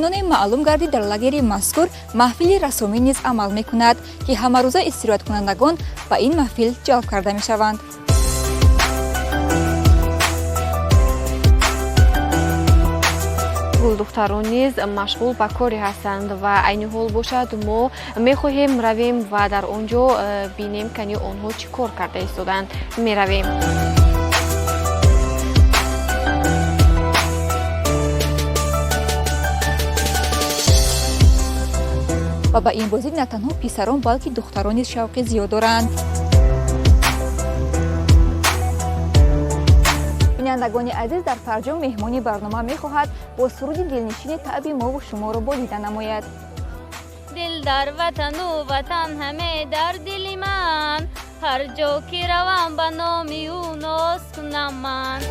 Чуноне маълум гардид, дар лагери мазкур маҳфили рассомӣ низ амал мекунад, ки ҳамарӯза истироҳаткунандагон ба ин маҳфил ҷалб карда мешаванд. Гулдухтарон низ машғул ба коре ҳастанд ва айни ҳол бошад, мо мехоҳем равем ва дар он ҷо бинем, кани онҳо чӣ кор карда истодаанд. Меравем. Ва ба ин бозӣ на танҳо писарон, балки духтарон низ шавқи зиёд доранд. Бинандагони азиз, дар фарҷом меҳмони барнома мехоҳад бо суруди дилнишини таъби мову шуморо болида намояд. Дил дар ватану ватан ҳаме дар дили ман, ҳар ҷо ки равам, ба номи ӯ ноз кунам ман.